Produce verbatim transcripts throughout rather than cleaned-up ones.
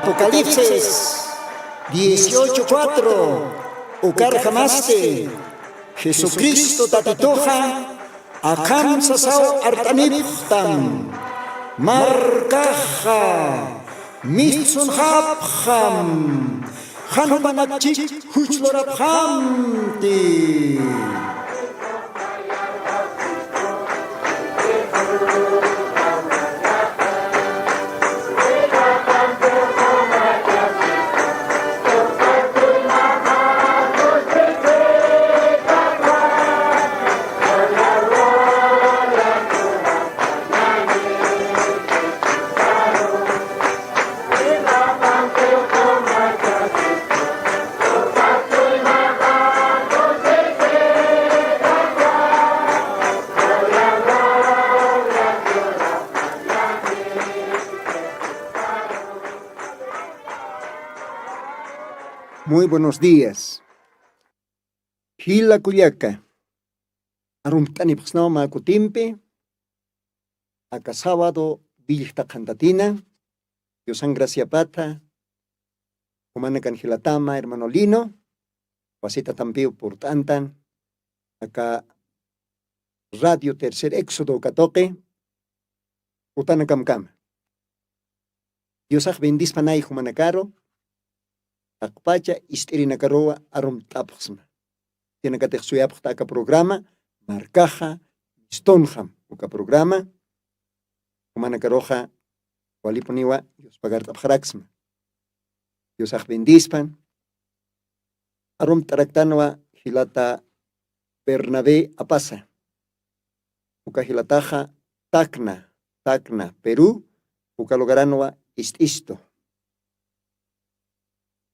Apocalipsis dieciocho cuatro, ukarjamasti Jesucristo Tatituxa akham sasaw art'anipxtam. Markaxa mistsunxapxam, jan jupanakchik juchlurapxamti. Muy buenos días. Jila kullaka, arumt'anipxsnaw mä kutimpi, aka sábado willjta qhantatina, Diosan graciapata, jumanakan jilatama, hermano Lino, wasita tampiw purt'antan, aka Radio Tercer Éxodo katuqi, utanakamkama. Diosax bendispanay jumanakaru, taqpacha ist'irinakaruwa arumt'apxsma. Tinakatix suyapxta aka programa, markaxa mistunxam uka programa, jumanakaruxa walipuniwa Dios pagart'apxaraksma. Diosax bendispan. Arumt'araktanwa jilata Bernabé Apasa. Uka jilataxa Tacna, Tacna, Perú, uka lugaranwa ist'istu.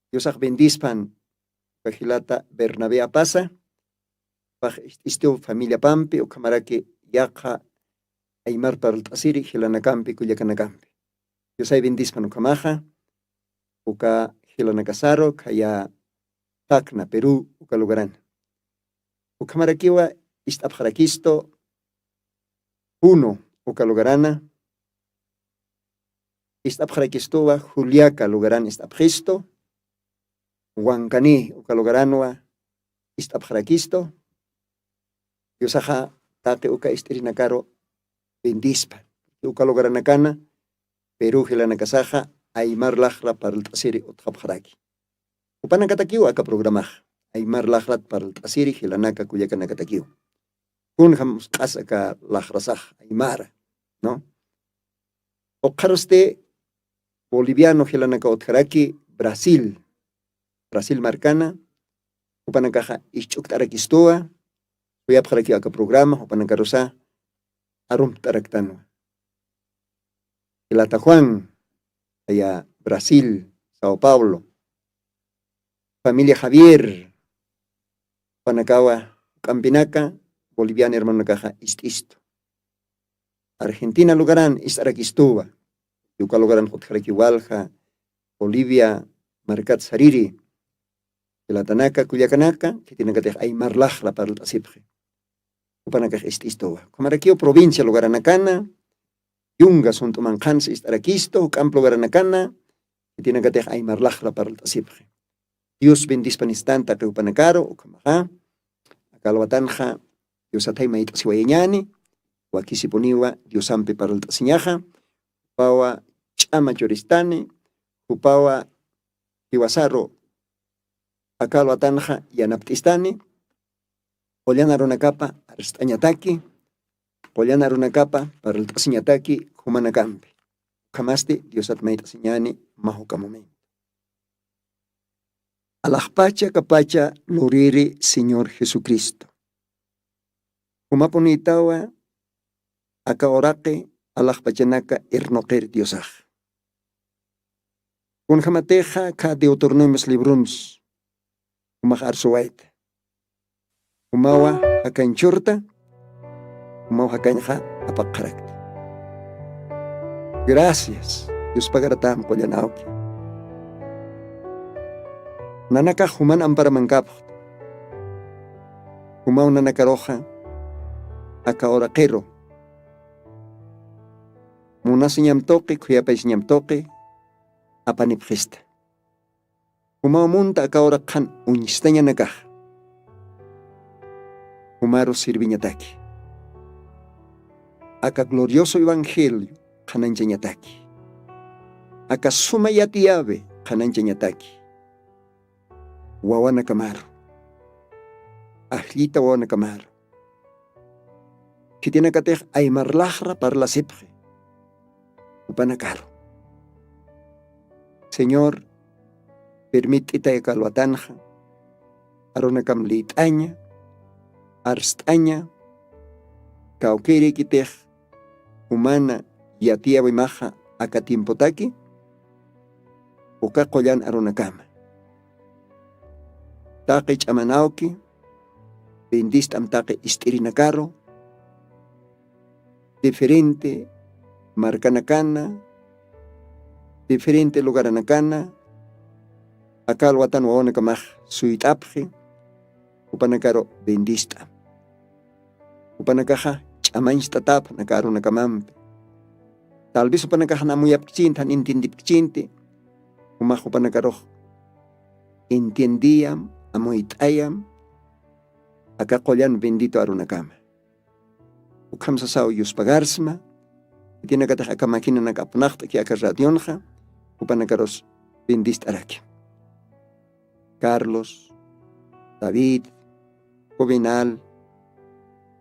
Diosax bendispan uka jilata Bernabé Apasa, pax ist'istu familiapampi, ukhamaraki yaqha aymar parlt'asiri jilanakampi, kullakanakampi. Diosay bendispan ukhamaxa, uka jilanakasaru, khaya Tacna, Perú, uka lugarana. Ukhamarakiwa ist'apxarakistu, Puno, uka lugarana, ist'apxarakistuwa Juliaca lugaran ist'apxistu, Huancaní, uka lugaranwa ist'apxarakistu. Diosaxa taqi uka ist'irinakaru bendispa. Uka lugaranakana, Perú jilanakasaxa aymar laxra parlt'asiri utxapxaraki. Jupanakatakiw aka programaxa, aymar laxrat parlt'asiri jilanaka kullakanakatakiw. Kunjam usq'as aka laxrasax aymara, ¿no? Ukxarusti boliviano jilanaka utjaraki Brasil, Brasil markana, jupanakaxa isch'ukt'arakistuwa, suyapxarakiw aka programa, jupanakarusa arumt'araktanwa. Jilata Juan, aya Brasil, Sao Paulo. Familia Javier, jupanakawa, juk'ampinaka, boliviano hermanonakaxa ist'istu. Argentina lugaran ist'arakistuwa. Uka lugaran utjaraki walja, Bolivia markat sariri. Jilatanaka, kullakanaka, khitinakatix aymar laxra parlt'asipxi. Jupanakax ist'istuwa. Ukhamarakiw provincia lugaranakana, yunga sunt'uman qhansa ist'arakistu, juk'amp lugaranakana, khitinakatix aymar laxra parlt'asipxi. Dios bendispanistan taqi jupanakaru, ukhamaxa, aka alwatanxa, Diosathay mayt'asiwayañäni, wakisipuniwa Diosampi parlt'asiñaxa, jupawa ch'ama churistani, jupawa jiwasaru aka alwatanxa yanapt'istani, qullan arunakapa arst'añataki, qullan arunakapa parlt'asiñataki jumanakampi. Ukhamasti Diosat mayt'asiñäni mä juk'a momento. Alaxpacha kapacha luriri Señor Jesucristo. Jumapunïtawa aka uraqi alaxpachanaka irnuqir Diosax. Kunjamatixa khä Deuteronomios libruns jumax arsuwayta. Jumawa jakañ churta, jumaw jakañxa apaqxarakta. Gracias, Dios pagaratam qullan awki. Nanakax juman amparamankapuxta. Jumaw nanakaruxa aka uraqiru munasiñam tuqi, khuyapaysiñam tuqi, apanipxista. Jumaw munta aka uraqhan uñstañanakax jumaru sirviñataki. Aka glorioso evangelio qhanañchañataki, aka suma yatiyawi qhanañchañataki, wawanakamaru, ajllita wawanakamaru, khitinakatix aymarlaxra parlasipxi jupanakaru. Señor, permit'itay aka alwatanxa arunakam lït'aña, arst'aña, kawkïrïkitix jumana yatiyawimaxa aka tiempotaki, uka qullan arunakama. Taqi ch'amanawki, bendist'am taqi ist'irinakaru, diferente markanakana, diferente lugaranakana, aka alwatan wawanakamax suyt'apxi, jupanakaru bendist'am. Jupanakaxa ch'amañcht'atapxi aka arunakamampi. Tal vez jupanakaxan amuyapkchinti, jan entiendipkchinti, jumax jupanakarux entiendiyam, amuyt'ayam, aka qullan bendito arunakama. Ukham sasaw yuspagarsma, khitinakatix aka maquinanak apnaqt'ki aka radionxa, jupanakarus bendist'araki. Carlos, David, Juvenal,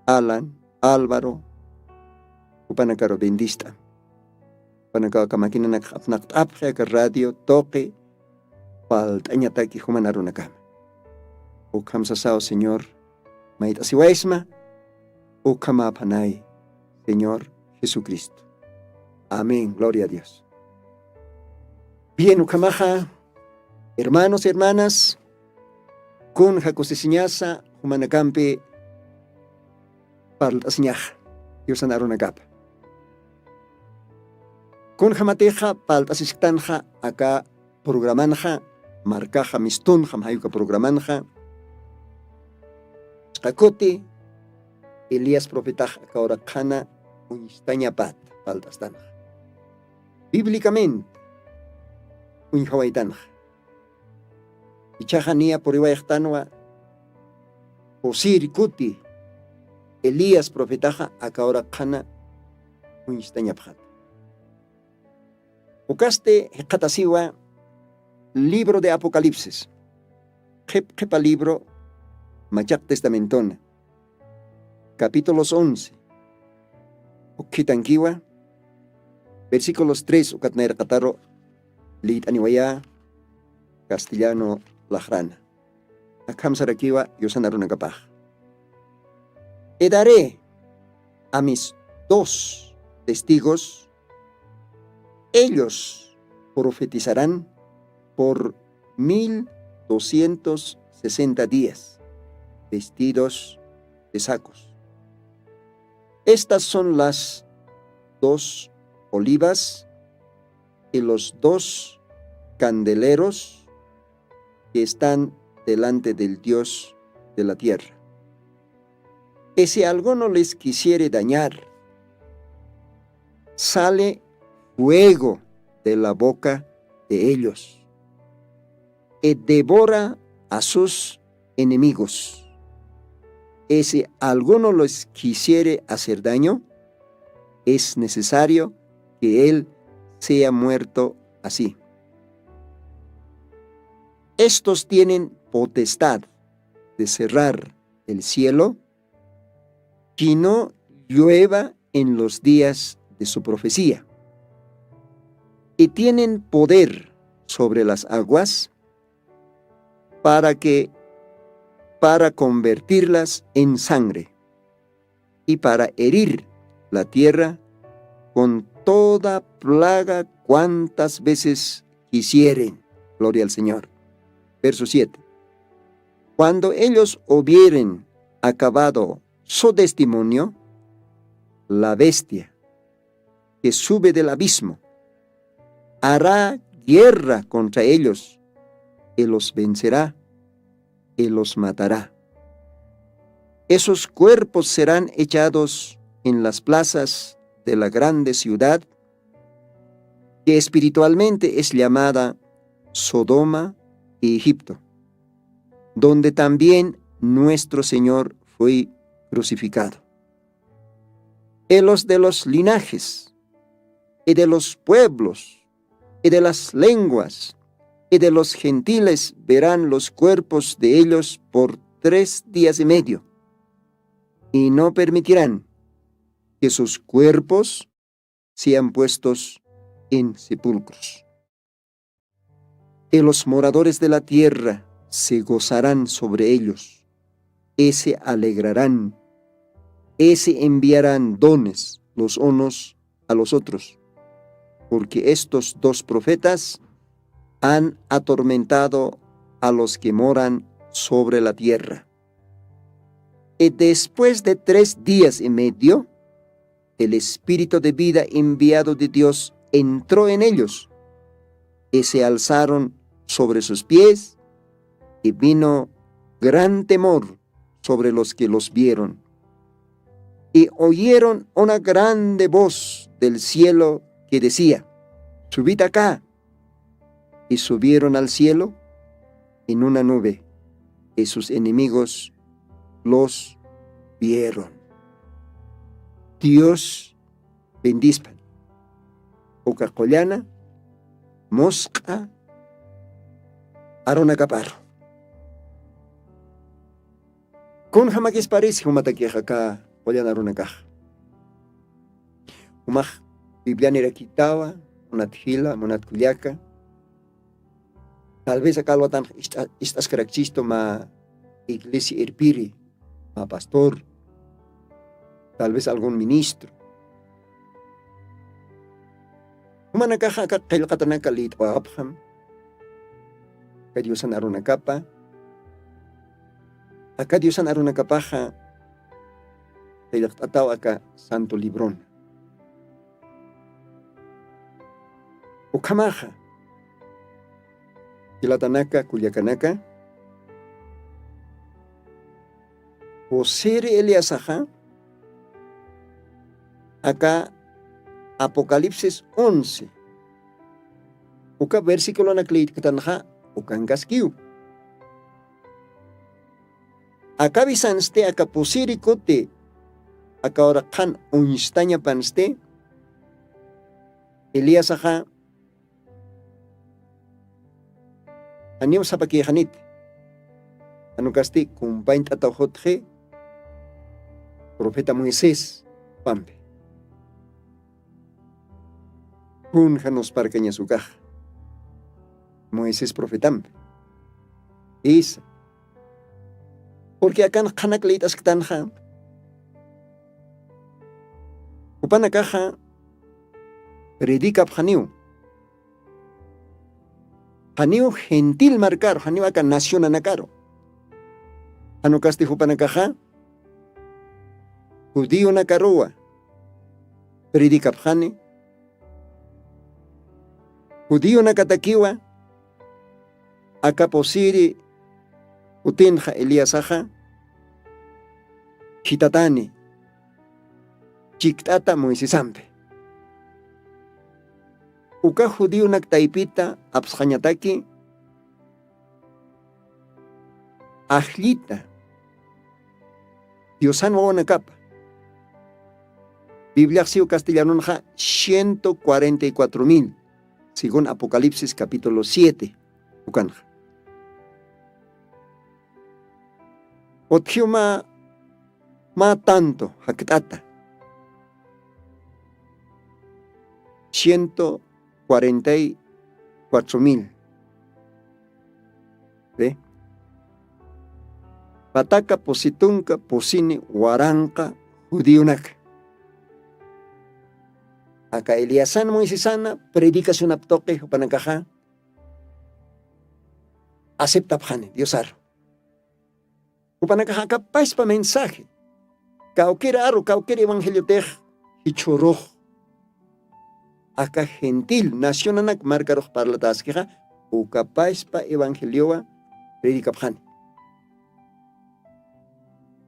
Alan, Álvaro, jupanakaru bendist'am. Jupanakaw aka maquinanak apnaqt'apxi aka radio tuqi, falt'añataki juman arunakama. Ukham sasaw Señor mayt'asiwaysma, ukham aphanay Señor Jesucristo. Amén, gloria a Dios. Bien, ukhamaxa, hermanos, hermanas, kunja kusisiñasa jumanakampi parlt'asiñaxa diosan arunakapa. Kunjamatixa parlt'asisktanxa aka programanxa, markaxa mistunxa, mayuka programanxa, ch'akuti Elías profetax aka uraqhana uñstañapat parlt'astanxa. Bíblicamente uñjawaytanxa. Ichaxa niya puriwayxtanwa, pusir kuti Elías profetaxa aka uraqhana uñstañapxata. Ukasti jikxatasiwa libro de Apocalipsis, qhip qhipa libro Machaq Testamentona, capítulos once, ukkhitankiwa, versículos tres ukat nayraqataru liyt'aniwayä castellano laxrana. Akham sarakiwa diosan arunakapax. He daré a mis dos testigos, ellos profetizarán por mil doscientos sesenta días, vestidos de sacos. Estas son las dos olivas y los dos candeleros que están delante del Dios de la tierra. Y si alguno les quisiere dañar, sale fuego de la boca de ellos y devora a sus enemigos. Y si alguno les quisiere hacer daño, es necesario que él sea muerto así. Estos tienen potestad de cerrar el cielo, que no llueva en los días de su profecía. Y tienen poder sobre las aguas para que, para convertirlas en sangre, y para herir la tierra con toda plaga cuantas veces quisieren. Gloria al Señor. Verso siete. Cuando ellos hubieren acabado su testimonio, la bestia que sube del abismo hará guerra contra ellos, y los vencerá, y los matará. Esos cuerpos serán echados en las plazas de la grande ciudad, que espiritualmente es llamada Sodoma y Egipto, donde también nuestro Señor fue crucificado. Y los de los linajes, y de los pueblos, y de las lenguas, y de los gentiles verán los cuerpos de ellos por tres días y medio, y no permitirán que sus cuerpos sean puestos en sepulcros. Y los moradores de la tierra se gozarán sobre ellos, y se alegrarán, y se enviarán dones los unos a los otros, porque estos dos profetas han atormentado a los que moran sobre la tierra. Y después de tres días y medio, el espíritu de vida enviado de Dios entró en ellos, y se alzaron sobre sus pies, y vino gran temor sobre los que los vieron. Y oyeron una grande voz del cielo que decía: "Subid acá". Y subieron al cielo en una nube, y sus enemigos los vieron. Dios bendispan. Uka qullana musq'a arunakaparu. Kun jamakisparisi jumatakixa aka qullana arunakaxa. Jumax Biblianirakitawa, munat jila, munat kullaka. Tal vez aka alwatanxa ist'a-, ist'askarakchistu mä iglesia irpiri, mä pastor, tal vez algún ministro. Jumanakaxa aka qillqatanaka liyt'awapxam. Aka Diosan arunakapa, aka Diosan arunakapaxa qillqt'ataw aka santo librona. Ukhamaxa, jilatanaka, kullakanaka, pusiri Eliasaxa aka Apocalipsis once, uka versiculonak liyt'ktanxa ukankaskiw. Aka avisansti, aka pusiri kuti aka uraqhan uñstañapansti, Eliasaxa janiw sapakïxaniti. Jan ukasti kumpañt'ataw jutxi profeta Moisés jupampi. Kunja nusparkañas ukaxa Moisés profetampi. Isa. Porque akan qhanak liyt'asktanxa, jupanakaxa predicapxaniw. Janiw gentil markaru, janiw aka nacionanakaru. Jan ukasti jupanakaxa judionakaruwa predicapxani, judionakatakiwa aka pusiri kutinxa Eliasaxa khitatani chikt'ata Moisesampi. Uka judionak taypita apsxañataki ajllita Diosan wawanakapa. Bibliax siw castellanonxa ciento cuarenta y cuatro mil, según Apocalipsis capítulo siete, ukanxa. Utjiw mä, mä tanto jakt'ata. Ciento cuarenta y cuatro mil. ¿Ve? Pataka pusi tunka pusini waranqa judionaka. Aka Eliasana Moisesana predicacionap tuqi jupanakaxa aceptapxani Diosaru. Jupanakaxa aka paspa mensaje. Kawkir aru, kawkir evangeliotix jichhürux. Aka gentil nacionanak markarux parlataskixa, uka paspa evangeliowa predicapxani.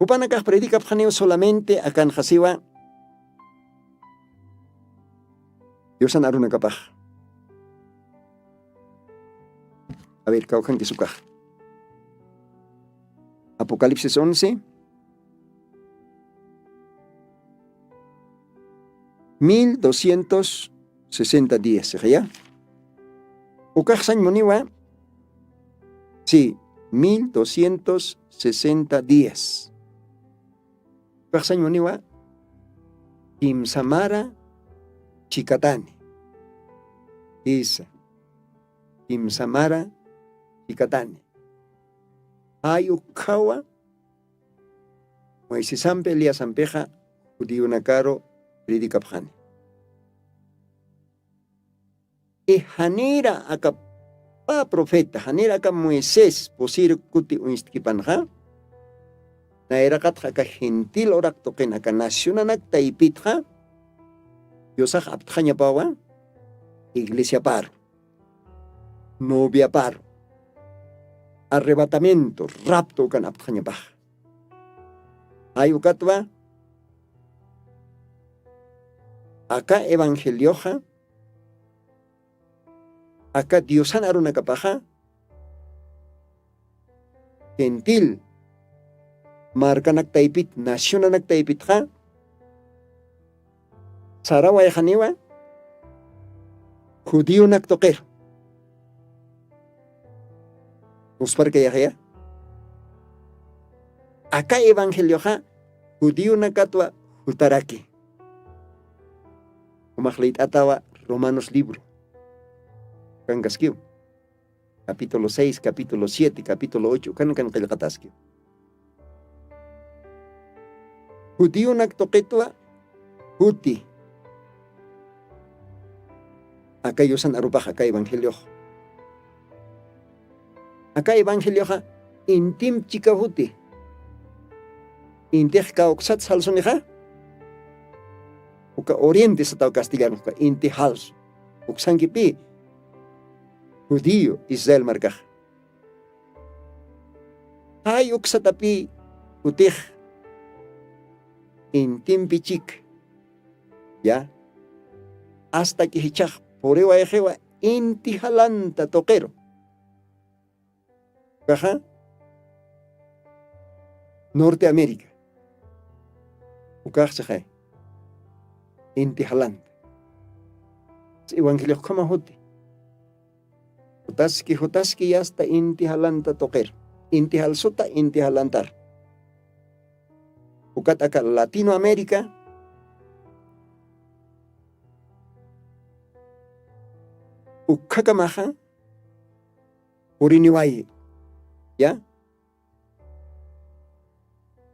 Jupanakax predicapxaniw solamente akanxa siwa Diosan arunakapax. A ver, kawkhankis ukax. Apocalipsis once, mil doscientos sesenta días, ¿ya? Ukax sañ muniwa. Sí, mil doscientos sesenta días. Ukax sañ muniwa. Kimsamara chikatani. Isa. Kimsamara chikatani. Ay ukhawa, Moisesampi Eliasampixa judionakaru predicapxani. Y janira aka pä profeta, janira aka Moisés pusir kuti uñstkipanxa, nayraqatxa aka gentil uraq tuqin aka nacionanak taypitxa, Diosax aptxañapawa iglesiaparu, noviaparu, arrebatamiento, rapto ukan aptxañapax. Ay ukatwa, aka evangelioxa, aka Diosan arunakapaxa, gentil markanak taypit, nacionanak taypitxa, sarawayxaniwa judionak tuqir. Usparkayaxaya. Aka evangelioxa judionakatwa jutaraki. Umax liyt'atawa Romanos libro. Kankaskiw. Capítulo seis, capítulo siete, capítulo ocho, ukan kan qillqataski. Judionak tuqitwa juti. Aka Diosan arupax aka evangeliox. Aka evangelioxa intim chika juti. Intix kawksat salsunixa. Uka oriente sataw castellano, uka inti jalsu. Uksankipi judío, Israel markax. Jay uksatapï utix intimpi chik, ya, asta que jichhax puriwayxiwa inti jalanta tuqiru. Ukaxa Norteamérica. Ukax chixay inti jalanta. Evangeliox ukhama juti. Jutaski jutaski yasta inti jalanta tuqir. Inti jalsuta inti jalantar. Ukat aka Latinoamérica ukhakamaxa puriniwayi, ya.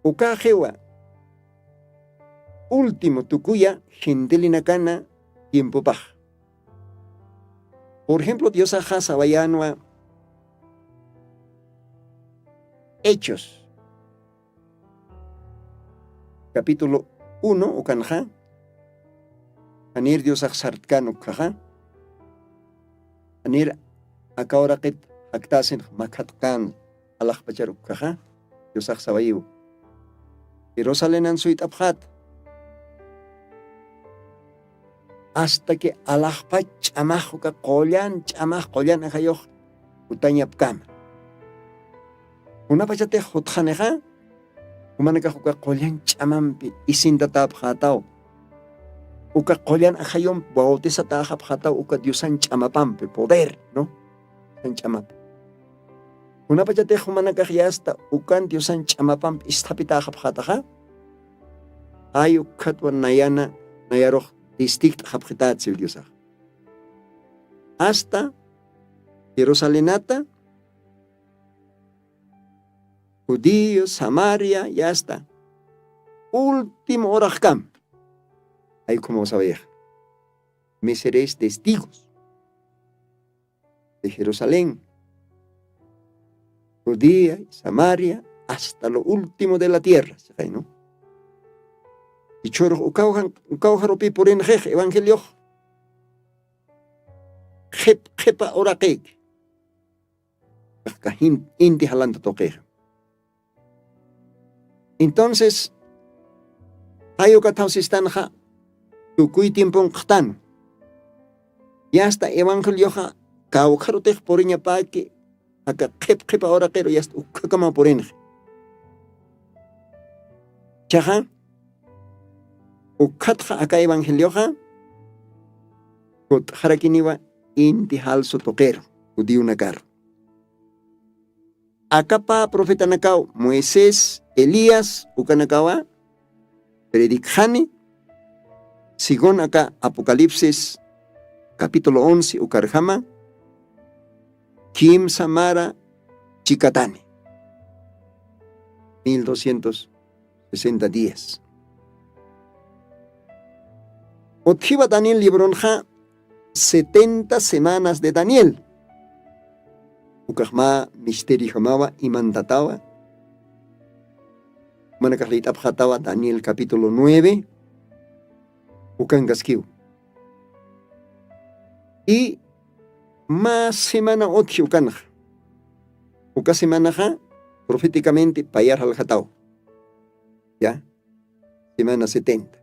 Ukaxiwa último tukuya gentilinakana tiempopax. Por ejemplo diosaxa sawayänwa hechos capítulo uno ukanxa, janir diosax sartkän ukhaxa, janir aka uraqit jaktasin makhatqän alaxpachar ukhaxa, diosax sawayiw, jerusalenan suyt'apxat asta que alaxpach ch'amax uka qullan ch'amax qullan ajayux jutañapkama. Kunapachatix jutxanixa jumanakax uka qullan ch'amampi isintatäpxätaw. Uka qullan ajayumpi bautisatäxapxätaw uka diosan ch'amapampi poder, no, diosan ch'amapa. Kunapachatix jumanakax yasta ukan diosan ch'amapampi isthapitäxapxätaxa, jay ukkhatwa nayana nayarux distikt'xapxität siw diosax. Asta jerusalenata, judío, samaria, yasta último horaxkam. Jay ukhamaw sawayixa, me seréis testigos de jerusalén, judía, samaria, hasta lo último de la tierra sixay, no. Jichhürux ukaw jarupï purinxix evangeliox, qhip qhipa uraqïki. Inti jalanta tuqixa. Entonces jay uka thawsistanxa tukuy tiemponqxtan. Yasta evangelioxa kawkharutix puriñapäki aka qhip qhipa uraqiru yasta ukhakama purinxi. Chaxa ukhatxa aka evangelioxa kutxarakiniwa inti jalsu tuqiru judionakaru. Akapa profetanakaw moisés, elías ukanakawa predikxani. Según aka apocalipsis capítulo once ukarjama kimsa mara chikatani, mil doscientos sesenta días. Utjiwa daniel libronxa setenta semanas de daniel. Ukaxma misterio jamawa imantatawa. Manakax lit'apxatawa daniel capítulo nueve. Ukankaskiw y mä semana utji ukanxa. Uka semanaxa proféticamente payar jaljataw. Ya, semana setenta.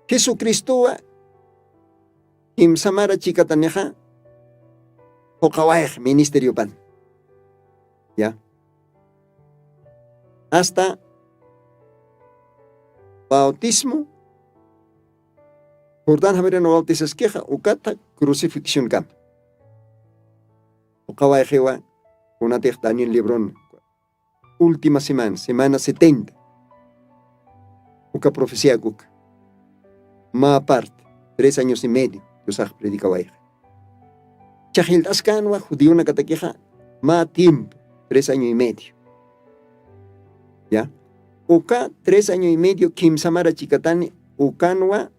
Jesucristowa kimsamara chikatanixa juqawayx ministeriopan. Ya, hasta bautismo jordán jamirana bautisaskixa ukata crucifixion kama. Juqawayxiwa kunatix daniel libron última semana semana setenta. Uka profeciakuka mä parte tres años y medio diosax predicawayxa. Chaxillt'askanwa judionakatakixa mä tiempo tres año y medio. Ya, uka tres año y medio kimsamara chikatani ukanwa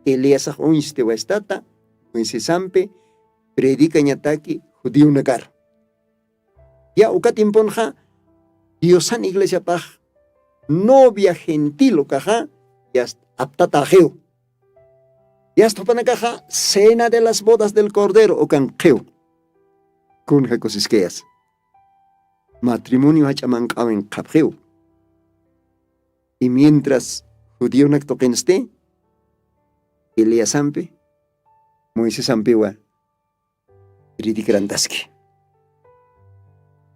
eliasax uñsti wastata moisesampi predikañataki judionakar. Ya uka tiemponxa diosan iglesiapax novia gentil ukaxa yast aptataxiw. Yast jupanakaxa cena de las bodas del cordero ukan qhiw. Kunja kusiskayas matrimonio jach'a manq'awin qhapxiw. Y mientras judionak tuqinsti eliasampi moisesampiwa ridikrantaski.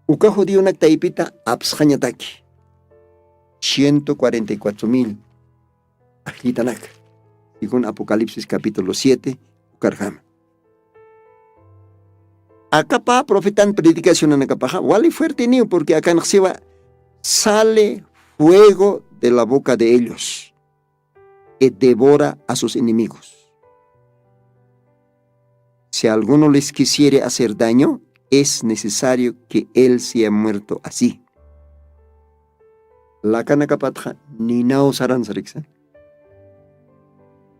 Uka judionak taypita apsxañataki ciento cuarenta y cuatro mil ajllitanak, según apocalipsis capítulo siete ukarjama. Akapa profetan predicacionanakapaxa wali fuerte niw porque akanxsiwa sale fuego de la boca de ellos y devora a sus enemigos. Si alguno les quisiere hacer daño, es necesario que él sea muerto así. Lakanakapatxa ninaw saran sariksa.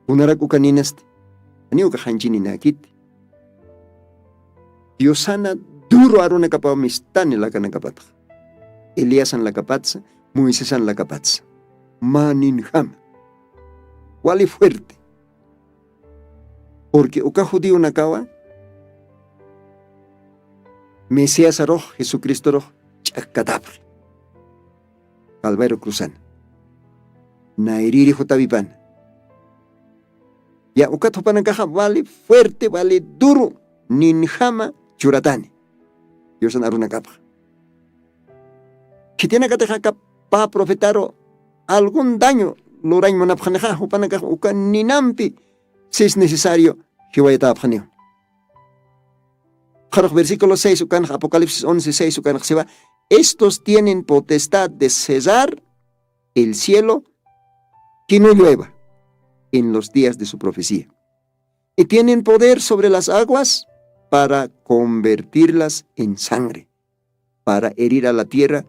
Kunarak uka ninasti? Ani uka janchi ninakiti. Diosana duru arunakapaw mistani lakanakapatxa. Eliasan lakapatsa, moisesan lakapatsa. Mä ninjama wali fuerte. Porque uka judionakawa mesiasarux jesucristorux ch'akkatapxi calvario cruzana. Nayriri jutawipana. Ya ukat jupanakaxa vali fuerte vali duru ninjama churatani. Diosan arunakapxa khitinakatixaka pä profetaru algun daño lurañ munapxanixa jupanakax uka ninampi sis necesario jiwayatapxaniw. Qharux versículo seis ukanax apocalipsis once seis ukanax siwa estos tienen potestad de cerrar el cielo que no llueva en los días de su profecía y tienen poder sobre las aguas para convertirlas en sangre, para herir a la tierra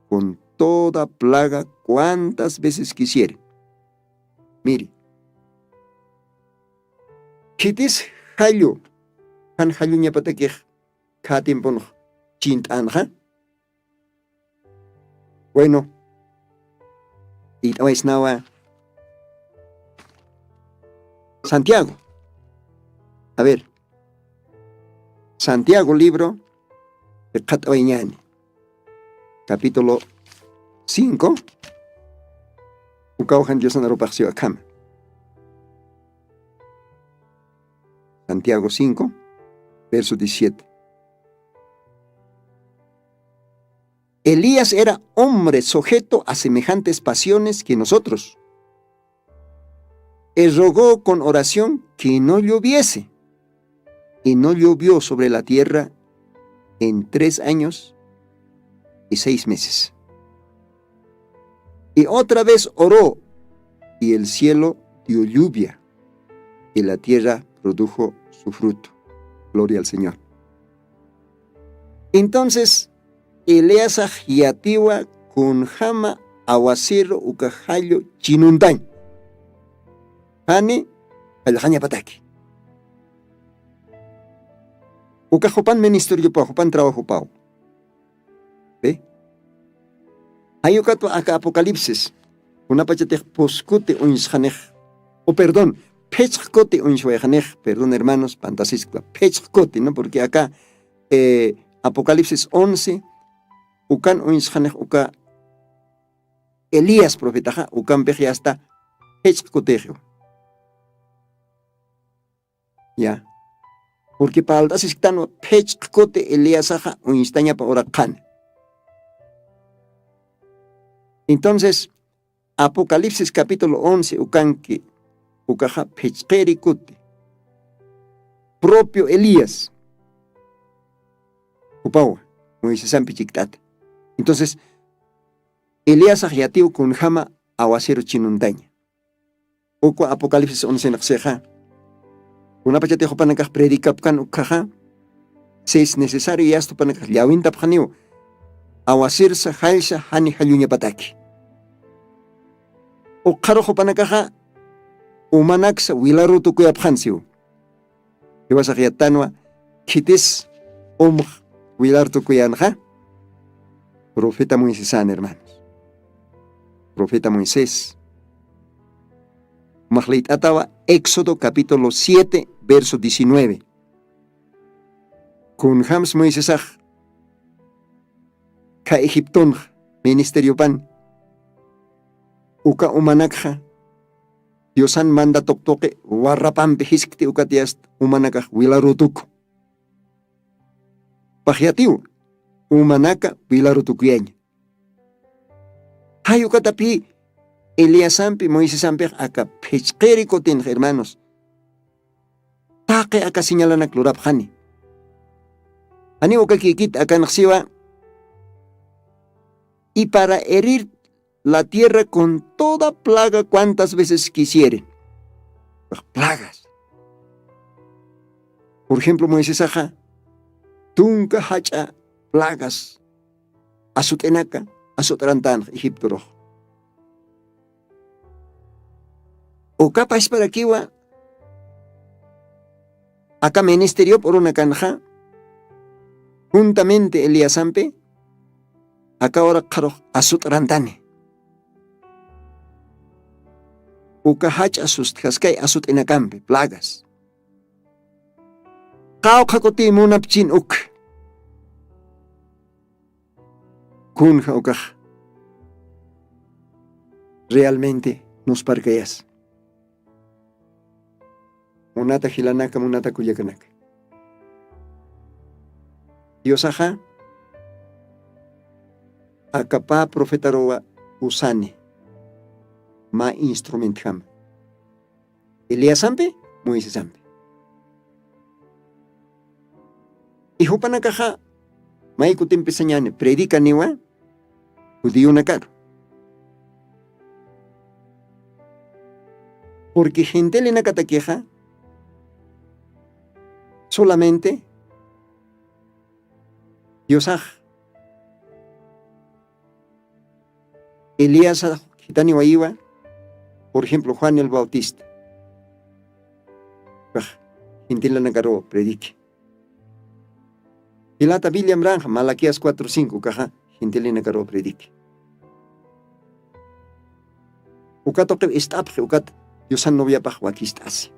con toda plaga cuantas veces quisiere. Miri, khitis jallu jan jalluñapatakix kha tiemponx chint'anxa. Bueno, it'awaysnawa santiago. A ver, santiago libro de qhat'awayñani, capítulo cinco. Ukawjan diosana rupaxsiwa akhama santiago cinco. Verso diecisiete. Elías era hombre sujeto a semejantes pasiones que nosotros. Él rogó con oración que no lloviese, y no llovió sobre la tierra en tres años y seis meses. Y otra vez oró, y el cielo dio lluvia, y la tierra produjo su fruto. Gloria al Señor. Entonces, Eliasax yatiwa kunjama aguacero uka jallu chinuntañ. Jani, jallqañapataki. Uka jupan ministeriopaw, jupan trabajopaw. ¿Ve? Jay ukatwa aka Apocalipsis, kunapachatix puskuti uñsxanix, o perdón, phichqkuti uñswayxanix, perdón hermanos, pantasiskwa, phichqkuti, ¿no? Porque acá, eh, Apocalipsis once, ukan uñsxanix uka Elías profetaxa, ukampix ya está phichqkutixiw. Ya. Porque palt'asisktanwa phichqkuti Eliasaxa uñstañapa ura qhana. Entonces, Apocalipsis capítulo once ukanki, ukaxa phichqiri kuti. Propio Elías. Upawa, Moisesampi chikt'ata. Entonces, Eliasax yatiw kunjama aguacero chinuntaña. Ukwa Apocalipsis once naqsixa. Kunapachatix jupanakax predicapkan ukhaxa, si es necesario yasta jupanakax llawintapxaniw, aguacersa jallsa jani jalluñapataki. Ukxarux jupanakaxa umanaksa wilaru tukuyapxansiw. Jiwasax yattanwa, khitis umx wilar tukuyanxa, profeta Moisesan, hermanos. Profeta Moisés. Max liyt'atawa Éxodo capítulo siete, verso diecinueve. Kunjams Moisesax kha Egiptonxa ministeriopan, uka umanakxa Diosan manda tuqtuqi warrapampi jiskti, ukat yast umanakax wilarutuku. Paxyatiw, umanaka wilarutukuyaña. Jay ukatapï Eliasampi, Moisesampix aka phichqiri kutinx, hermanos. Taqi aka señalanak lurapxani. Janiw uka kikit akanxsiwa, y para herir la tierra con toda plaga cuantas veces quisieren. Plagas. Por ejemplo, Moisesaxa tunka jach'a plagas asut'inaka asut'arantanx Egiptorux. Uka pachparakiwa aka ministeriop urunakanxa, juntamente Eliasampi, aka ura qharux asut'arantani. Uka jach'a sustjaskay asut'inakampi, plagas. Qawqha kuti munapchin uk. Kunja ukax realmente nusparkayas. Munata jilanaka, munata kullakanaka. Diosaxa akapä profetaruwa usani mä instrumentjama. Eliasampi, Moisesampi. Y jupanakaxa may kutimpisañani predicaniwa judionakaru. Porque gentilenakatakixa solamente Diosax Elías khitaniwayiwa, por ejemplo, Juan el Bautista. Ukax gentilenakaruw prediqui. Jilata William Branham, Malaquías cuatro cinco, ukaxa gentilenakaruw prediqui. Ukat uqiw ist'apxi, ukat Diosan noviapax wakist'asi.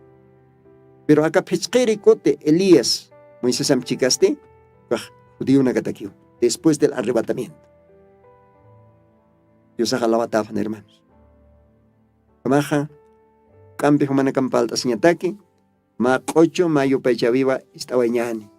Pero aka phichqiri kuti Elías Moisesamp chikasti, ukax judionakatakiw, después del arrebatamiento. Diosax alawatäpxan, hermanos. Ukhamaxa, k'ampi jumanakam palt'asiñataki, mä q'uchu, mä yupaychäwiwa ist'awayañäni.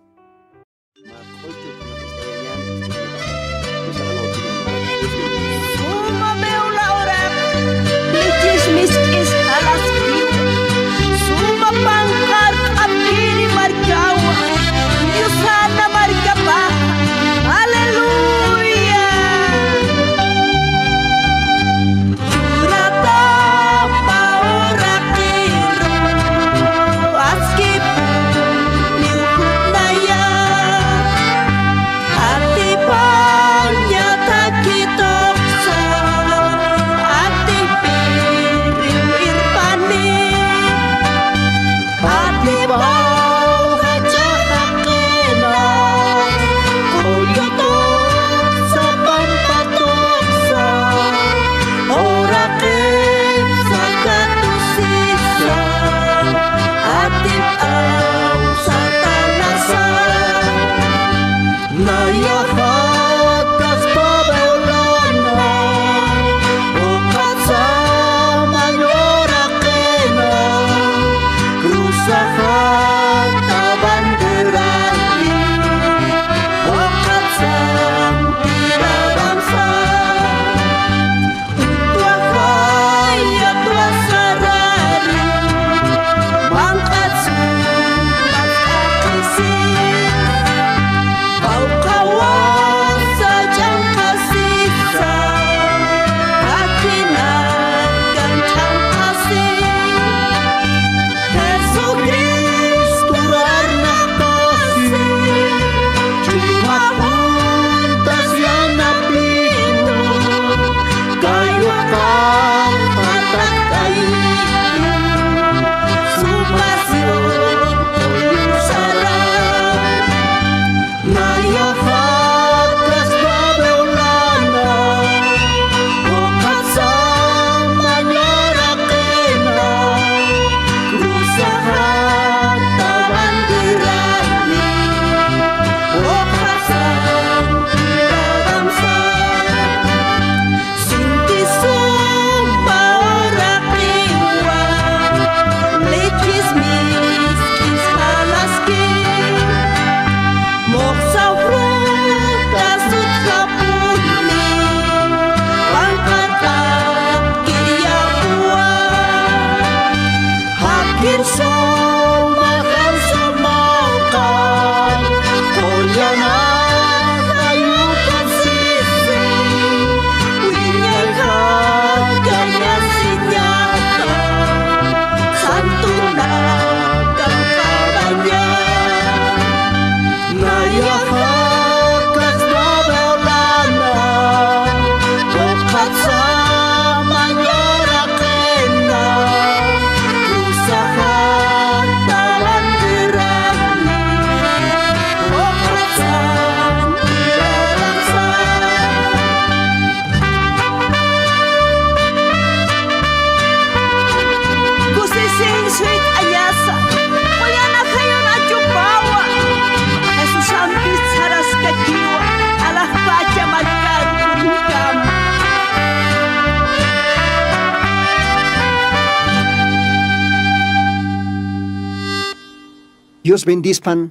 Dios bendispan.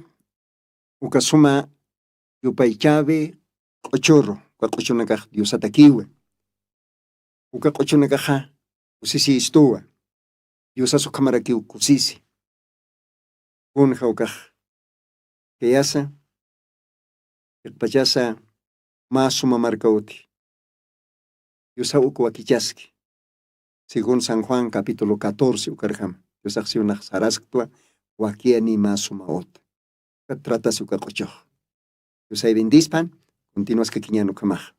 Uka suma yupaychawi q'uchuru, uka q'uchunakax diosatakiwi. Uka q'uchunakaxa kusisistuwa. Diosas ukhamarakiw kusisi. Kunja ukax kayasa, iqpachasa mä suma marka uti. Diosaw uk wakichaski. Según san juan capítulo catorce ukarjam, diosax siwnax sarasktwa, wakiani mä suma uta. Ukat tratasi uka q'uchux. Diosay bendispan. Continuaskakiñan ukhamax.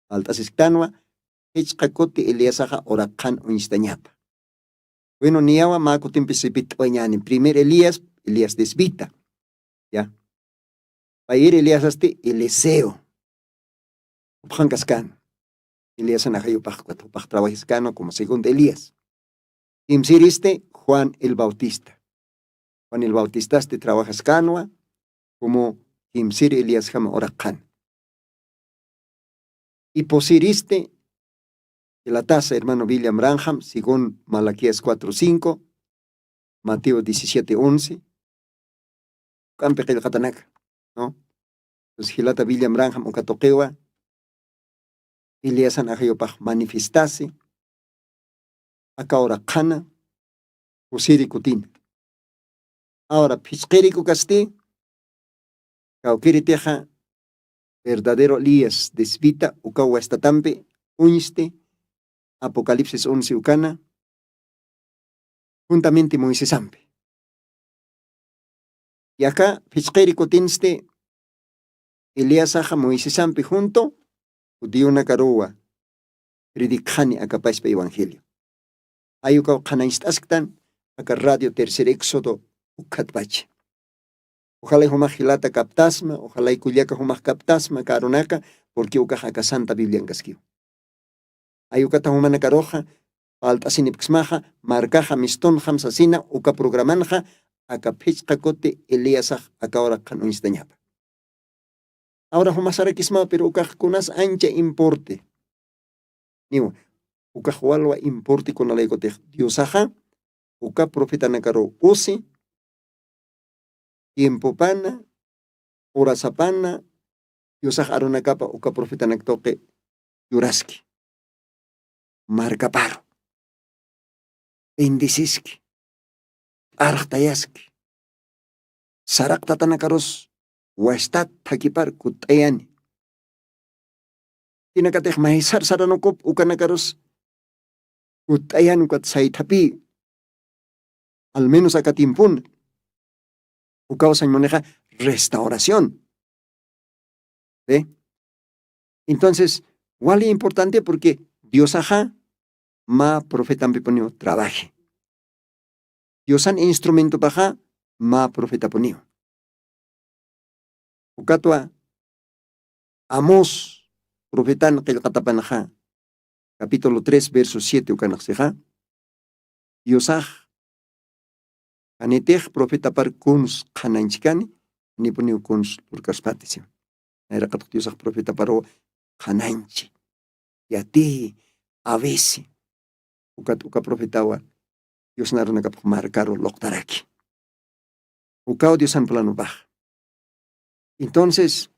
Falt'asisktanwa. Jichqa kuti eliasaxa uraqxan uñstañapa. Bueno, niyawa mä kutimpis ripit'wañani primer elías, elías desvita. Ya. Payir eliasasti eliseo. Upxankaskan. Eliasan ajayupax ukat upax trabajiskanwa como segundo elías. Kimsiristi juan el bautista. Juan el bautistasti trabajaskanwa como kimsir eliasjama uraqxan. Y posiristi, jilatasa hermano william ranjam según malaquías cuatro cinco, mateo diecisiete once. K'ampi qillqatanaka, no? Entonces jilata william ranjam uka tuqiwa, eliasan ajayupax manifestasi, aka uraqxana kusiri kutina. Ahora phichqiri kukasti, kawkiritixa verdadero elías desvita ukaw wastatampi uñsti, apocalipsis once ukana, juntamente moisesampi. Yaka phichqiri kutinsti, eliasaxa moisesampi junto judionakaruwa, predikxani akapaspa evangelio. Ayukaw qhanañcht'asktan aka radio tercer éxodo. Ukhatpacha uxalay jumax jilata kaptasma uxalay kullaka jumax kaptasma karunaka, purqui ukax aka santa bibliankaskiw. Ayukata jumanakaruxa palt'asinipksmaxa, markaxa mistunxam sasina uka programanxa aka phichqa kuti eliasax aka uraqxan uñstañapa. Awra jumasarakismaw piru ukaxkunas ancha importe. Niwa ukaxwalwa importe kunalaykutix diosaxa uka profetanakaru usi tiempopana urasapana diosax arunakapa uka profetanaktuqi yuraski. Markaparu bendisiski, p'arxtayaski, saraqtatanakarus wastat thakipar kutt'ayani. Tinakatix maysar saranukup ukanakarus kutt'ayan ukat saythapi. Al menos aka tiempuna ukaw sañmunixa restauración. Ve, entonces wali importante purqui diosaxa mä profetampipuniw trabaji. Diosan instrumentopaxa mä profetapuniw. Ukatwa amos profetan qillqatapanxa capítulo tres verso siete ukanaxsixa, diosax janitix profetapar kuns qhanañchkani, janipuniw kuns lurkaspati siwa. Nayraqataq diosax profetaparuw qhanañchi, yatiyi, avisi. Ukat uka profetawa diosnarunakapaq markaru luqtaraki. Ukaw diosan planopax. Entonces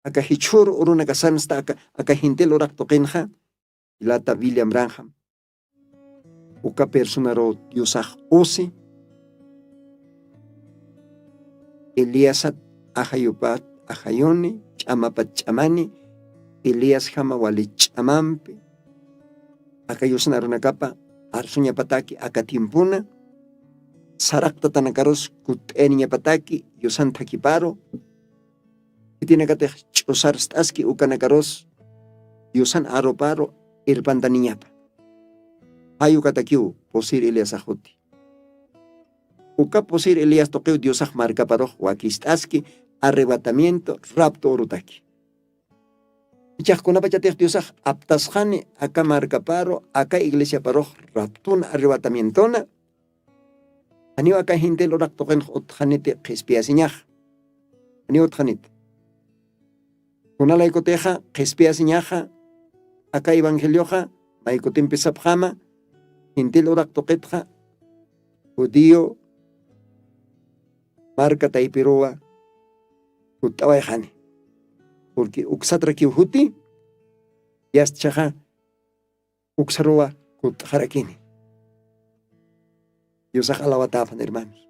aka jichhur urunakasansta aka gentil uraq tuqinxa, jilata william ranjam uka personaru diosax usi, eliasat ajayupat ajayuni, ch'amapat ch'amani, eliasjama wali ch'amampi aka yusnarunakapa arsuñapataki aka tiempuna, saraqtatanakarus kutt'ayaniñapataki yusan thakhiparu, khitinakatix ch'usarst'aski ukanakarus yusan aruparu irpantaniñapa. Phay ukatakiw pusir eliasax uti. Uka pusir elías tuqiw diosax markaparux wakist'aski, arrebatamiento rapto urutaki. Ichax kunapachatix diosax aptasxani aka markaparu aka iglesiaparux raptuna arrebatamientona, janiw aka gentil uraq tuqinx utxaniti qhispiyasiñaxa. Janiw utxaniti kunalaykutixa qhispiyasiñaxa aka evangelioxa, maykutimpis sapxama gentil uraq tuqitxa judío marka taypiruwa jutt'awayxani. Purqui uksatrakiw juti yastchaxa uksaruwa jutt'xarakini. Diosax alawatäphan hermanos.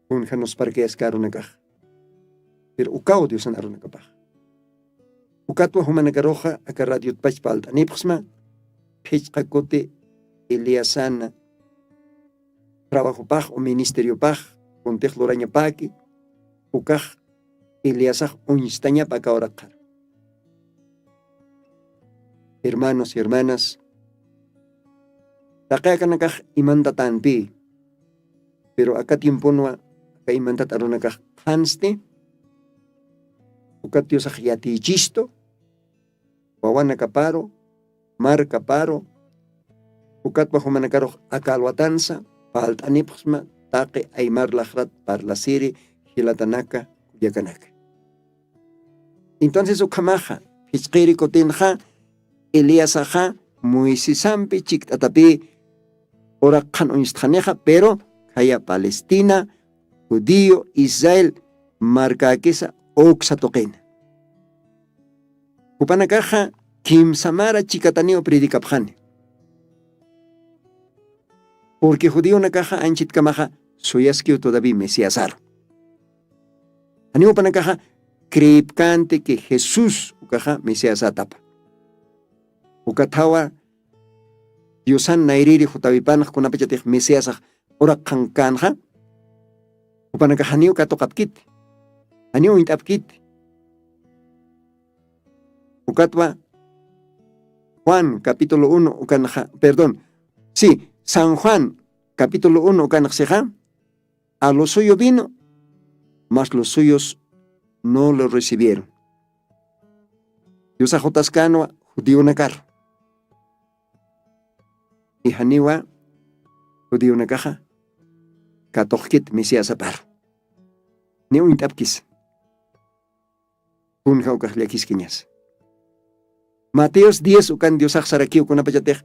Kunja nusparkayaska arunakax. Pero ukaw diosan arunakapax. Ukatwa jumanakaruxa aka radiotpach palt'anipxsma phichqa kuti eliasana trabajopax o ministeriopax kuntix lurañapaki. Ukax eliasax uñstañapa aka uraqxar. Hermanos y hermanas, taqi akanakax imantatanpi. Pero aka tiemponwa aka imantat arunakax qhansti ukat diosax yatichistu wawanakaparu markaparu. Ukatwa jumanakarux aka alwatansa palt'anipxsma taqi aymar laxrat parlasiri jilatanaka kullakanaka. Entonces ukhamaxa phichqiri kutinxa eliasaxa moisesampi chikt'atapi uraqxan uñstxanixa pero khaya palestina judío israel markäkisa uksa tuqina. Jupanakaxa kimsamara chikataniw predicapxani. Purqui judionakaxa anchitkamaxa suyaskiw todaví mesiasaru. Janiw jupanakaxa creepkänti que jesús ukaxa mesiasatapa. Ukathawa diosan nayriri jutawipanax kunapachatix mesiasax uraqxankänxa. Jupanakax janiw katuqapkiti janiw uñt'apkiti. Ukatwa juan capítulo uno ukanxa perdón, si san juan capítulo uno ukanxsixa a lo suyo vino mas los suyos no lo recibieron. Diosax jutaskänwa judionakar ijaniwa judionakaxa katuxkit mesiasaparu ni uñt'apkisa. Kunja ukax llakiskiñas. Mateos diez ukan diosax sarakiw kunapachatix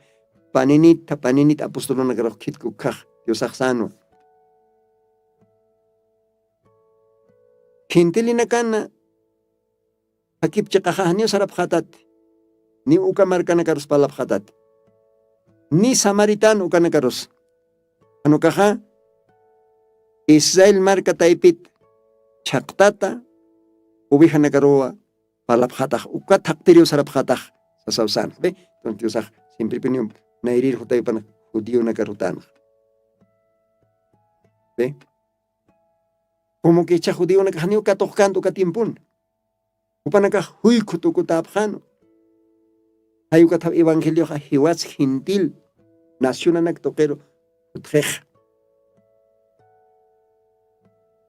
paninita paninita apostolunakarux khitku ukhax diosax sänwa. Gentilinakana jakipchiqaxa janiw sarapxätati ni uka markanakarus parlapxätati ni samaritano ukanakarus. Jan ukaxa israel marka taypit chhaqtata ovejanakaruwa parlapxätax uka thaqtiriw sarapxätax sasaw sänxa. Entonces diosax simpripiniw nayrir jutaypanax judionakarutänxa. Como que ichha judionakax janiw katuqkänti uka tiempona. Jupanakax juykhu tukutäpxänu. Jay ukathaw evangelioxa jiwas gentil nacionanak tuqiru jutxixa.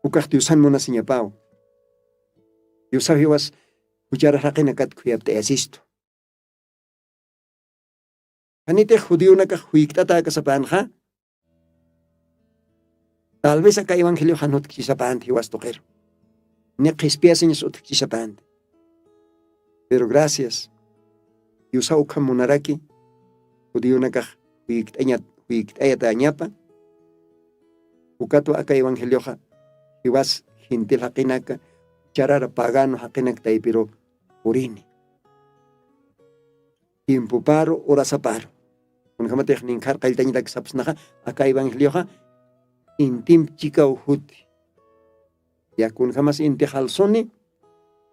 Ukax diosan munasiñapäw. Diosaw jiwas juchara jaqinakat khuyapt'ayasistu. Janitix judionakax juykt'atäkasapänxa tal vez aka evangeliox jan jutkchisapänti jiwas tuqiru ni qhispiyasiñas utjkchisapänti. Pero gracias diosaw ukham munaraki judionakax juykt'ayatäñapa. Ukatwa aka evangelioxa jiwas gentil jaqinaka charara pagano jaqinaka taypiru purini. Tiempoparu horasaparu. Kunjamatix ninkhar qalltañatak sapsnaxa aka evangelioxa intimp chikaw juti. Ya kunjamas inti jalsuni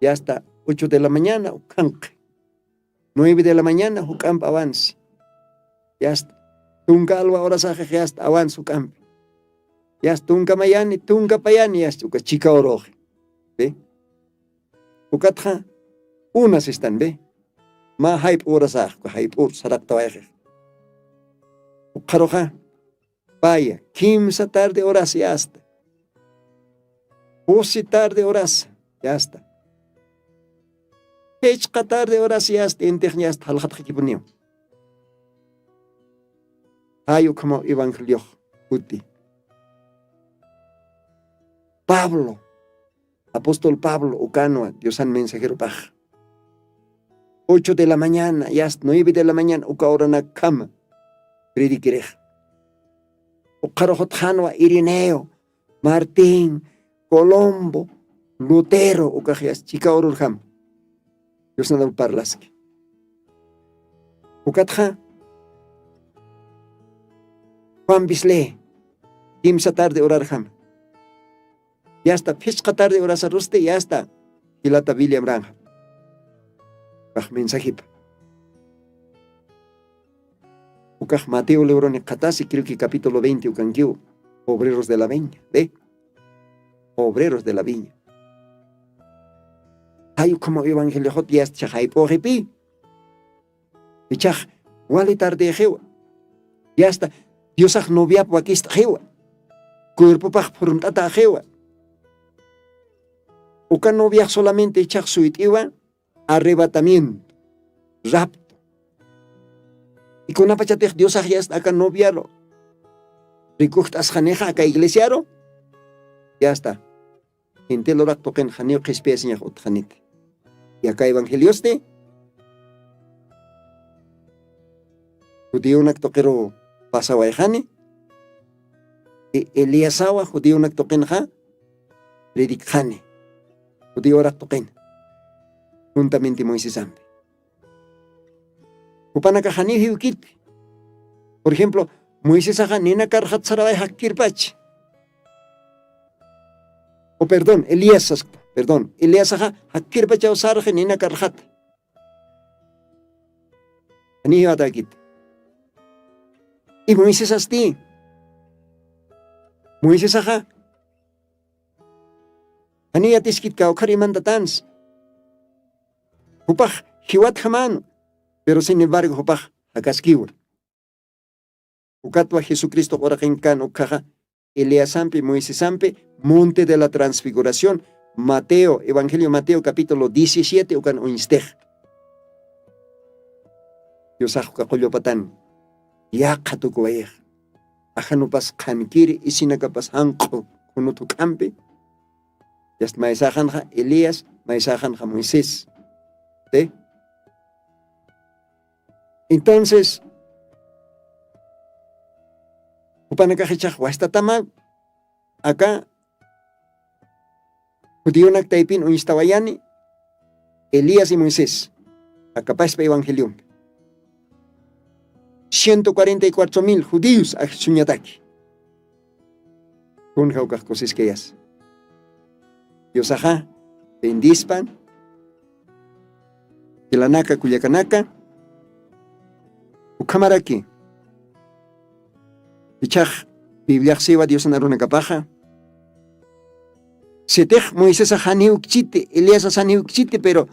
yasta ocho de la mañana ukhanqi nueve de la mañana juk'amp awansi. Yasta tunka alwa horasaxix yasta awansi juk'ampi. Yasta tunka mayani tunka payani yasta uka chikaw ruxi. Ukatxa una sistan bi mä jayp'u horasax uka jayp'u saraqtawayxix. Ukxaruxa paya kimsa tarde horas yasta pusi tarde horas yasta jichqa tarde horas yasta intixña yasta jalxatxikipuniw. Jay ukhamaw evangeliox juti. Pablo apóstol pablo ukanwa diosan mensajeropax ocho de la mañana yasta nueve de la mañana uka horanakkhama predikirix. Ukxarux utxanwa irineo Martín, Colombo, Lutero ukaxyas chika ururjam. Diosnanal parlaski. Ukatxa Juan Bisley kimsa tarde urarjam. Yasta phisqa tarde urasarusti yasta jilata William Branham. Ukax mensajipa. Ukax Mateo libroni qhatasi creo que capítulo veinte ukankiw. Obreros de la viña, ve. Obreros de la viña. Jay ukhama evangelioxot yasta chixayp'uxipi. Ichax wali tardexiwa. Yasta diosax noviap wakist'xiwa. Cuerpopax phurmt'ataxiwa. Uka noviax solamente ichax suyt'iwa. Arrebatamiento, rapto. Ikunapachatix diosax yasta aka noviaru rikujt'asxanixa aka iglesiaru. Yasta gentil uraq tuqin janiw qhispiyasiñax utxaniti. Yaka evangeliosti judionak tuqiru pasawayxani. Eliasawa judionak tuqinxa predikxani. Judiorak tuqina juntamenti moisesampi. Jupanaka janiw jiwkiti. Por ejemplo, moisesaxa nina karxat saraway jakkirpachi. O perdón, elías saskta perdón, eliasaxa jakkirpachaw sarxi nina karxata. Janiw jiwatakiti. Y moisesasti moisesaxa janiw yatiskit kawkhar imantatansi. Jupax jiwatjamanu. Pero sin embargo jupax jakaskiwan. Ukatwa jesucristox uraqinkan ukhaxa eliasampi moisesampi monte de la transfiguración. Mateo evangelio mateo capítulo diecisiete ukan uñstix. Diosax uka qullupatan yaqha tukuwayix. Ajanupas qhankiri isinakapas janq'u khunut juk'ampi. Yast maysaxanxa elías maysaxanxa moisés. Entonces jupanakax ichax wastatama aka judionak taypin uñstawayani elías y moisés. Akapaspa evangeliompi ciento cuarenta y cuatro mil judíos ajsuñataki. Kun jawkax kusiskayas diosaxa bendispan. Jilanaka kullakanaka ukhamaraki ichax bibliaxsiwa diosan arunakapaxa. Sitix moisesax janiw kchiti eliasas janiw kchiti pero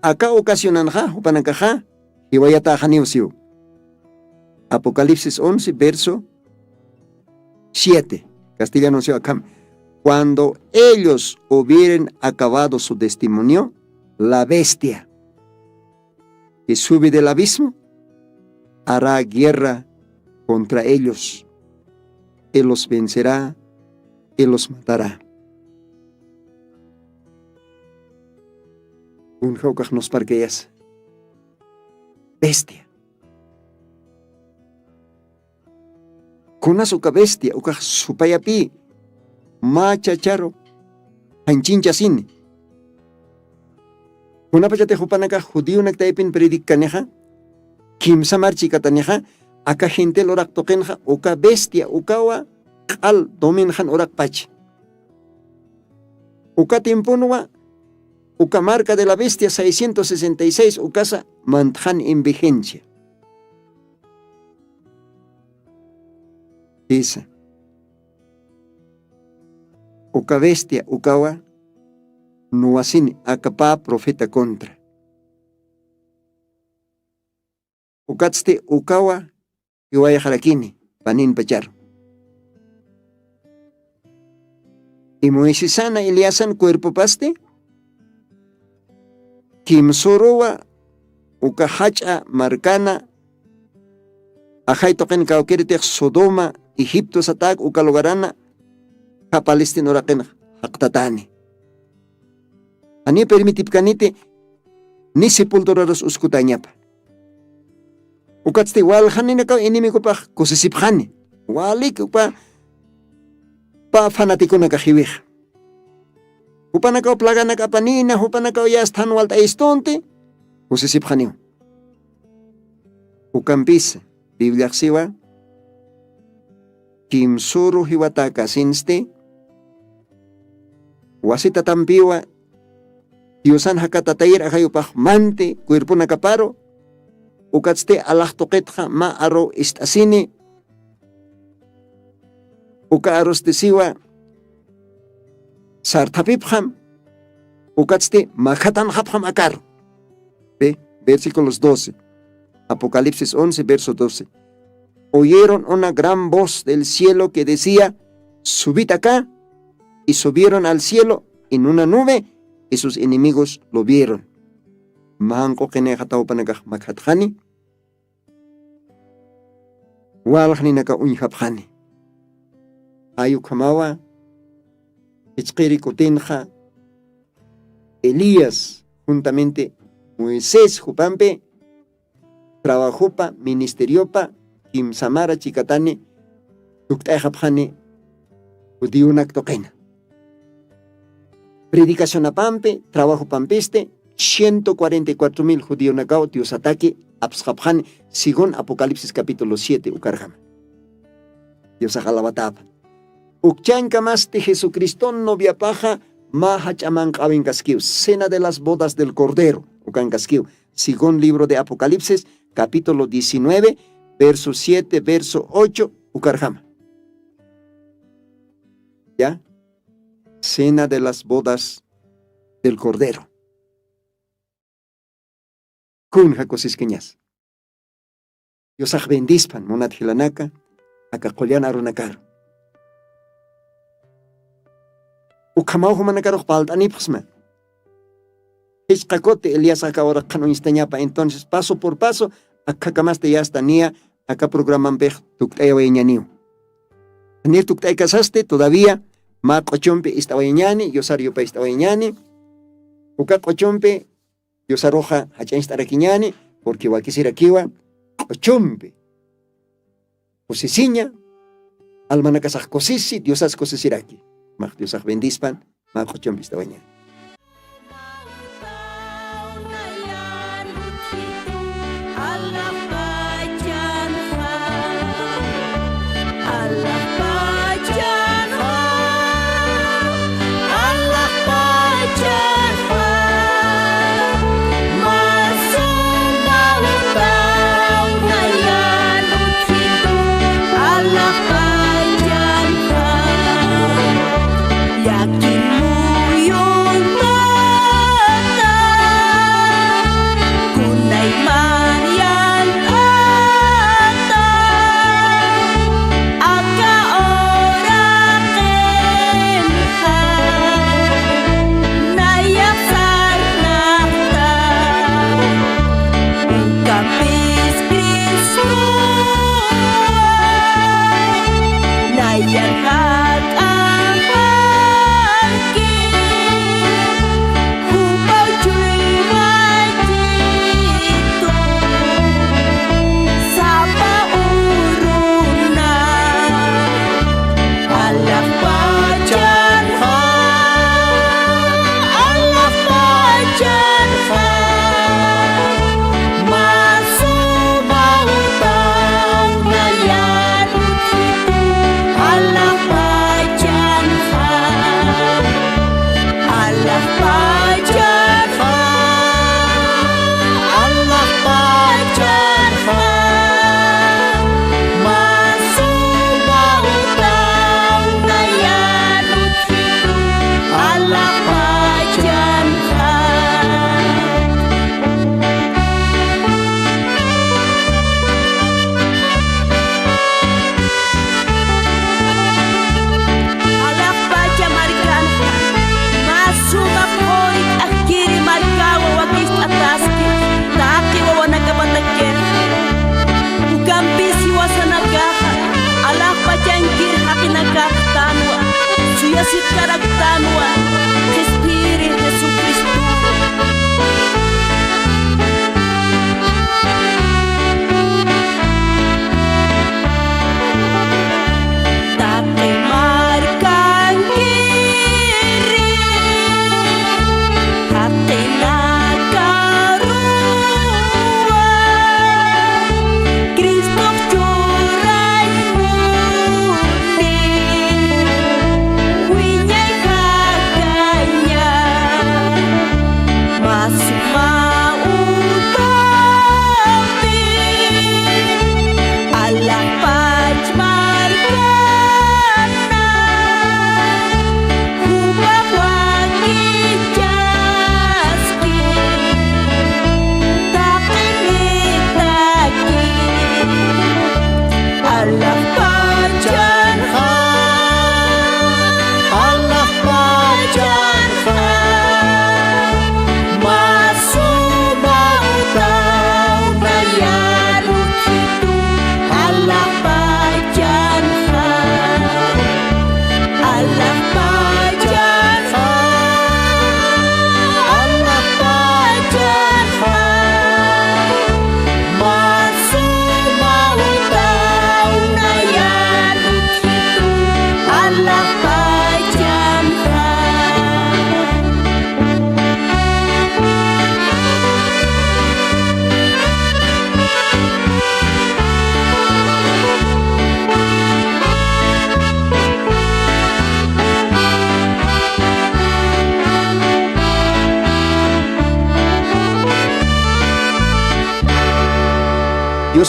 aka ocasionanxa jupanakaxa jiwayataxaniw siw. Apocalipsis once verso siete. Castellano siw akham. Cuando ellos hubieren acabado su testimonio, la bestia que sube del abismo hará guerra contra ellos y los vencerá y los matará. Unja ukax nusparkayasa bestia. Kunas uka bestia ukax supayapï mä chacharu janchinchasini. Kunapachatix jupanakax judionak taypin predikkanixa kimsamar chikatanixa aka gentil uraq tuqinxa uka bestia ukawa q'al dominxan uraqpacha. Uka tiemponwa uka marca de la bestia seiscientos sesenta y seis ukasa mantxan invigencia. Isa uka bestia ukawa nuwasini akapä profeta contra. Ukatsti ukawa iwayxarakini paninpacharu. Y moisesana eliasan cuerpopasti kimsuruwa uka jach'a markana ajay tuqin kawkiritix sodoma egipto satäk uka lugarana ja palestina uraqin jaqtatani. Janiw permitipkaniti ni sepulturarus uskutañapa. Ukatsti waljaninakaw enemigopax kusisipxani. Walik upa pä fanaticonakax jiwixa. Jupanakaw plaganak'apanïna, jupanakaw yasthan walt'ayistunti kusisipxaniw. Ukampisa bibliaxsiwa kimsuru jiwataka sinsti wasitatampiwa diosan jakatatayir ajayupax manti cuerponakaparu. Ukatsti alaxtuqitxa mä aruw ist'asini. Uka arustisiwa sarthapipxam. Ukatsti makhatanxapxam akaru. Ve, versículos doce. Apocalipsis once, verso doce. Oyeron una gran voz del cielo que decía: "Subid acá". Y subieron al cielo en una nube, y sus enemigos lo vieron. Manquqinixataw panakax makhatxani. Walxninaka uñjapxani. Ay ukhamawa jichqiri kutinxa elías juntamente moisés jupampi trabajopa ministeriopa kimsamara chikatani tukt'ayxapxani judionak tuqina. Predicacionapampi trabajopampisti ciento cuarenta y cuatro mil judionakaw diosataki apsxapxani según apocalipsis capítulo siete ukarjama. Diosax alawatapa. Ukchañkamasti jesucriston noviapaxa mä jach'a manq'awinkaskiw cena de las bodas del cordero ukankaskiw según libro de apocalipsis capítulo diecinueve, verso siete, verso ocho ukarjama. Ya, cena de las bodas del cordero. Kun jakusiskiñas? Diosax bendispan munat jilanaka aka qullan arunakaru. Ukhamaw jumanakarux palt'anipxsma. Jichqa kuti eliasax aka uraqxan uñstañapa entonces paso por paso akhakamasta yasta niya aka programampix tukt'ayawayañaniw. Janir tukt'aykasasti todavía mä q'uchumpi ist'awayañani yusar yupa ist'awayañani. Uka q'uchumpi diosaruxa jach'añcht'arakiñani. Porque wakisirakiwa q'uchumpi kusisiña. Almanakasax kusisi diosas kusisiraki. Max diosax bendispan. Mä q'uchumpi ist'awañani.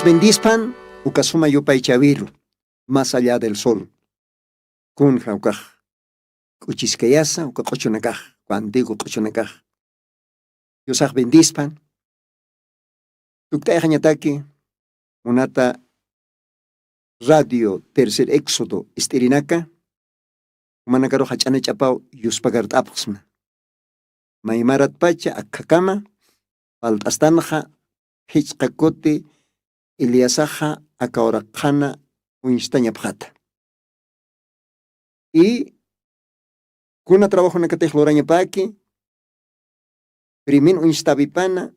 Bendispan uka suma yupaychawiru, más allá del sol. Kunja ukax k'uchiskayasa uka q'uchunakax, uka antiguo q'uchunakax. Diosax bendispan. Tukt'ayxañataki munata radio Tercer Éxodo ist'irinaka, jumanakarux jach'ana ch'apaw yuspagart'apxsna. Maymaratpacha akhakama palt'astanxa phichqa kuti Eliasaxa aka uraqxana uñstañapxata. Y kuna trabajonakatix lurañapaki, primin uñstawipana,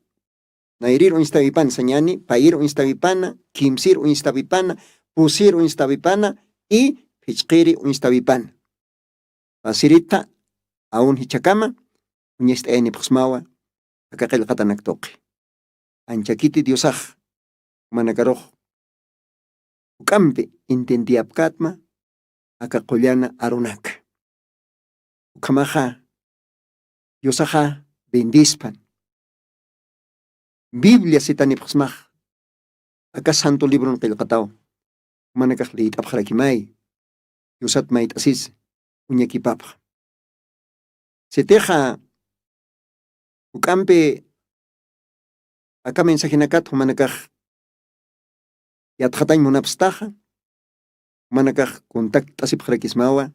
nayrir uñstawipana sañani, payir uñstawipana, kimsir uñstawipana, pusir uñstawipana y phichqiri uñstawipana. Pasirita aun jichhakama uñast'ayanipxsmawa aka qillqatanak tuqi. Anchakiti diosax jumanakarux juk'ampi intintiyapkatma aka qullana arunaka. Ukhamaxa diosaxa bendispan. Biblia sitanipxsmax aka santo libron qillqataw jumanakax liyt'apxarakimay. Diosat mayt'asis uñakipapxa. Sitixa juk'ampi aka mensajinakat jumanakax yatxatañ munapstaxa, jumanakax kuntakt'asipxarakismawa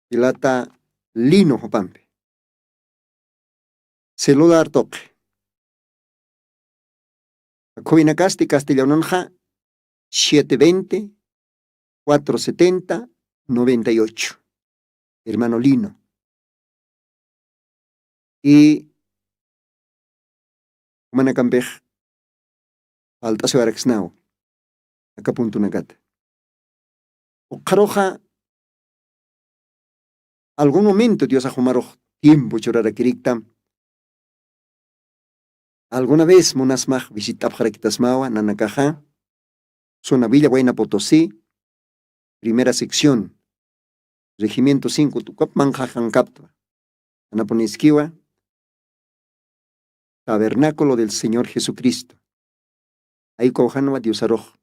pilata lino jupampi celular tuqi. Akhuwinakasti castellanonxa siete veinte cuatro setenta noventa y ocho. Hermano lino y jumanakampix palt'asiwaraksnaw aka puntunakata. Uqharuxa algun momento diosax jumarux tiempo churarakiriktam. Alguna vez munasmax visit'apxarakitasmawa nanakaxa suna villa buena potosi primera sección regimiento cinco tukap manqhaxankaptwa. Anapuniskiwa tabernáculo del señor jesucristo. Aykuwxanwa diosarux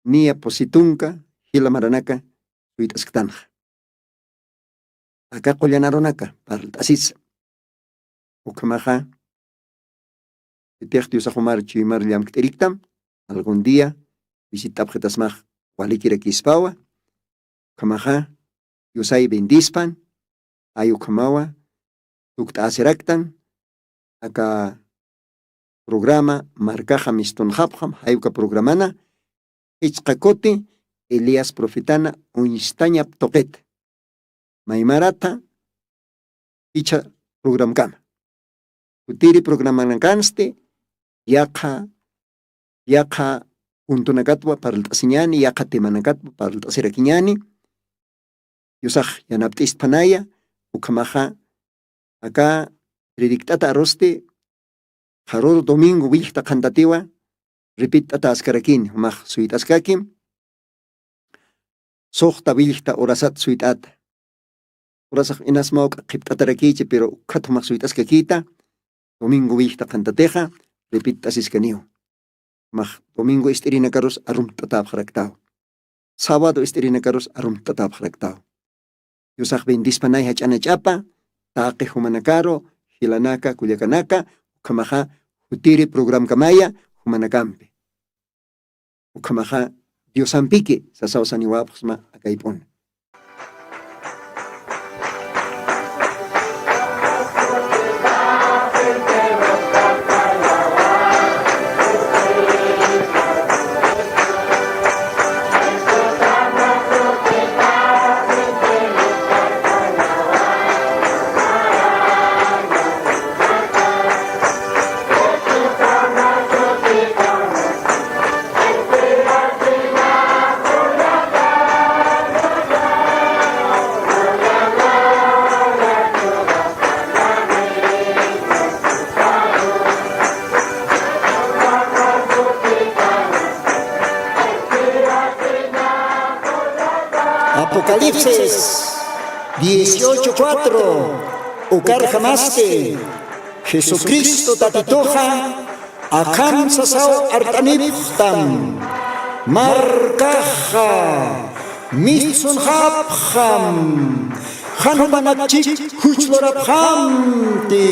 niya pusitunka jila maranaka suyt'asktanxa. Aka qullanarunaka parlt'asisa. Ukhamaxa pitix diosaxumar chuymar llamkt'iriktam algun dia visit'apxitasmax walikirakispawa. Ukhamaxa diosay bendispan. Ay ukhamawa tukt'asiraktan aka programa markaxa mistunxapxam jayuka programana ichqa kuti elías profetana uñstañap tuqita maymarata icha programkama. Kutiri programanakansti yaqha yaqha puntunakatwa parlt'asiñani yaqha temanakatwa parlt'asirakiñani. Yusax yanapt'istpanaya ukhamaxa aka predikt'ata arusti qharur domingo willxta qhantatiwa ripit'ata askarakini jumax suyt'askakim. Suxta willxta urasat suyt'ata urasax inasmawk'a qhipt'atarakichi pero ukkhat jumax suyt'askakita. Domingo willxta qhantatixa ripit'asiskaniw. Jumax domingo ist'irinakarus arumt'atäpxaraktaw. Sabado ist'irinakarus arumt'atäpxaraktaw. Yusax bendispanay jach'ana ch'apa taqi jumanakaru jilanaka kullakanaka ukhamaxa jutiri programkamaya jumanakampi. Ukhamaxa diosampiki sasaw saniwapxsma akayp'una. Apocalipsis dieciocho cuatro. Ukarjamasti jesucristo tatituxa Akham sasaw art'anipxtam, markaxa mistsunxapxam, jan jupanakchik juchlurapxamti.